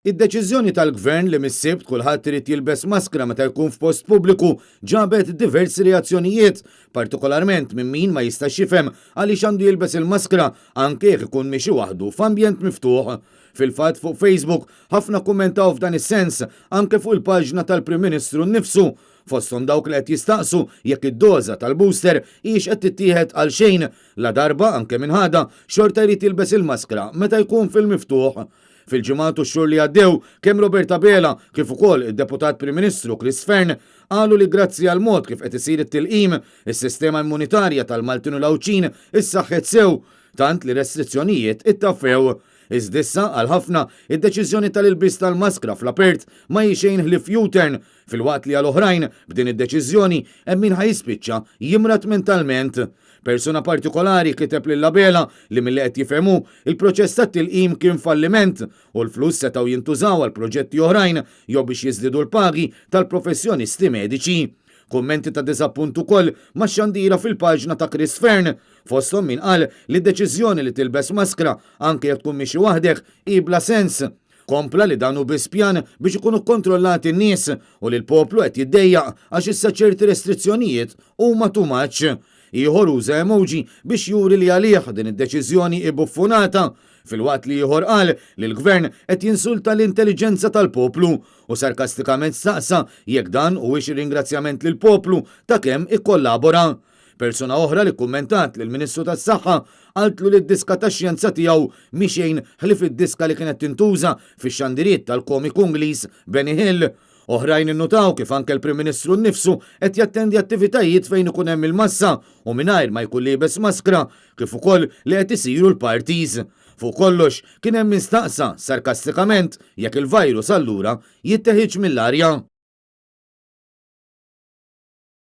Id-deċiżjoni tal-Gvern li mis-Sibt kulħadd irid jilbes maskra meta jkun f'post pubbliku ġabet diversi reazzjonijiet, partikolarment minn min ma jistax jifhem għaliex għandu jilbes il-maskra anke jekk ikun miexi waħdu f'ambjent miftuħ. Fil-fatt fuq Facebook ħafna kummentaw f'dan is-sens anke fuq il-paġna tal-Prim Ministru nnifsu, fosthom dawk li qed jistaqsu jekk id-doża tal-booster hijiex qed tittieħed għalxejn ladarba anke min ħadha xorta jrid jilbes il-maskra meta jkun fil-miftuħ. Fil-ġimgħat u x-xhur li għaddew, kemm Robert Abela kif ukoll id-Deputat Prim Ministru Chris Fearne qalu li grazzi għall-mod kif qed isir it-tilqim, is-sistema immunitarja tal-Maltin u l-Għawdxin issaħħet sew, tant li restrizzjonijiet ittaffew. Iżda issa, għal ħafna, id-deċiżjoni tal-ilbies tal-maskra fl-apert ma hi xejn ħlief U-turn, filwaqt li għal oħrajn, b'din id-deċiżjoni, hemm min ħa jispiċċa jimrad mentalment. Persuna partikolari kiteb lil Abela li milli qed jifhem hu, il-proċess tat-tilqim kien falliment u l-flus setgħu jintużaw għal proġetti oħrajn jew biex jiżdiedu l-pagi tal-professjonisti mediċi. Kummenti ta' diżappunt ukoll max-xandira fil-paġna ta' Chris Fearne, fosthom min qal li d-deċiżjoni li tilbes maskra anke jekk tkun miexi waħdek hi bla sens. Kompla li dan hu biss pjan biex ikunu kkontrollati n-nies u li l-poplu qed jiddejjaq għax issa ċerti restrizzjonijiet huma too much. Ieħor uża emoji biex juri li għalih din id-deċiżjoni hi buffunata, filwaqt li ieħor qal li l-Gvern qed jinsulta l-intelliġenza tal-poplu u sarkastikament staqsa jekk dan huwiex ringrazzjament lill-poplu ta' kemm ikkollabora. Persuna oħra li kkummentat lill-Ministru tas-Saħħa qaltlu li d-diska tax-xjenza tiegħu mhi xejn ħlief id-diska li kienet tintuża fix-xandiriet tal-komiku Ingliż Benny Hill. Oħrajn innutaw kif anke l-Prim Ministru nnifsu qed jattendi attivitajiet fejn ikun hemm il-massa u mingħajr ma jkun liebes maskra, kif ukoll li qed isiru l-parties. Fuq kollox, kien hemm min staqsa, sarkastikament, jekk il-virus allura jitteħidx mill-arja.